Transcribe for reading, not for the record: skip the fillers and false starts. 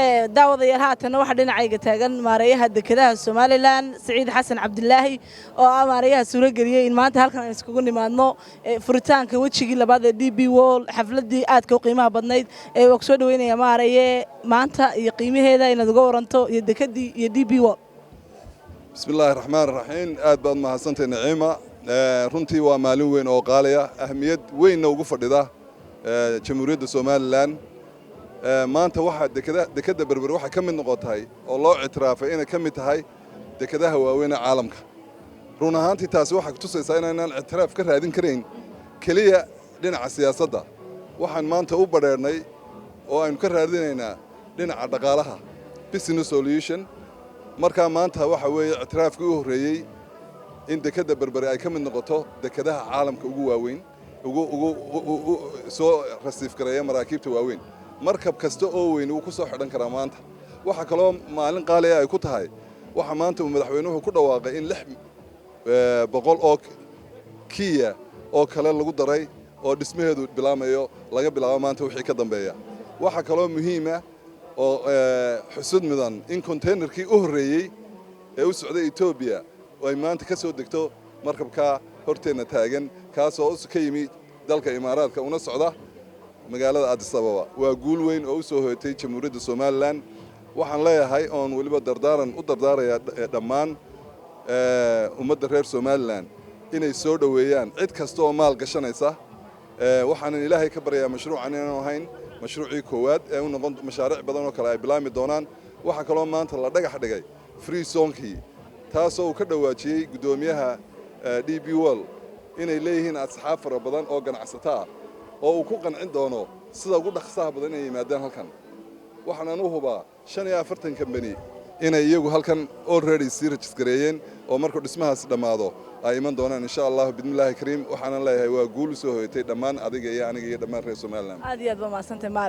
Daawadayaal, haatanna waxaa dhinacayga taagan maareeyaha dekedaha Somaliland, Siciid Xasan Cabdilaahi, oo ah maareeyaha suurageliyey in maanta halkan aan iskugu nimaadno furitaanka wejigii labaad ee DP World, xafladii aadka u qiimaha badnayd. Ee waa kusoo dhaweynaya, maareeye, maanta iyo qiimaheeda inaad uga waranto iyo dekedii iyo DP World. Bismi illaahi raxmaan raxiim. Aad baad mahadsantahay, Naciima. Runtii waa maalin weyn oo qaalaya, ahmiyad weynna ugu fadhida Jamhuuriyadda Somaliland. Maanta waxaa dekedda Berbera waxay ka mid noqotay oo loo ictiraafay inay ka mid tahay dekedaha waaweyn ee caalamka. Run ahaantii, taasi waxay kutusaysaa inaynaan ictiraaf ka raadin karayn keliya dhinaca siyaasadda. Waxaan maanta u badheernay oo aynu ka raadinaynaa dhinaca dhaqaalaha, business solution. Markaa maanta waxa weeye ictiraafkii u horreeyey in dekedda Berbere ay ka mid noqoto dekedaha caalamka ugu waaweyn, ugu soo receive gareeya maraakiibta waaweyn. Markab kasta oo weyn wuu ku soo xidhan karaa maanta. Waxaa kaloo maalin qaaliya ay ku tahay, waxaa maanta uu madaxweynuhu ku dhawaaqay in 600 oo quay oo kale lagu daray oo dhismaheedu bilaamayo laga bilaabo maanta wixii ka dambeeya. Waxaa kaloo muhiima oo xusud mudan in containerkii u horreeyey ee u socday Etoobiya oo ay maanta ka soo degto markabkaa horteenna taagan, kaasoo ka yimi dalka Imaaraadka una socda magaalada Addis Ababa. Waa guul weyn oo u soo hoyatay Jamhuuriyadda Somaliland. Waxaan leeyahay oon weliba dardaaran u dardaarayaa dhammaan ummadda reer Somaliland inay soo dhoweeyaan cid kasta oo maal gashanaysa. Waxaanan Ilaahay ka baryayaa mashruucan inaanu ahayn mashruucii koowaad ee u noqon mashaariic badan oo kale ay bilaami doonaan. Waxaa kaloo maanta la dhagax dhigay free zonekii, taasoo uu ka dhowaajiyey guddoomiyaha DP World inay leeyihiin asxaab fara badan oo ganacsato ah oo uu ku qancin doono sida ugu dhaqsaha badan inay yimaadaan halkan. Waxaan u hubaa 45 kambani inay iyagu halkan already sii register-gareeyeen oo markuu dhismahaas dhammaado ay iman doonaan, insha Allah, bismillaahi kariim. Waxaanan leeyahay waa guul u soo hoyatay dhammaan adiga iyo aniga iyo dhammaan reer Somaliland. Aad iyo aad baa mahadsantahay, maare.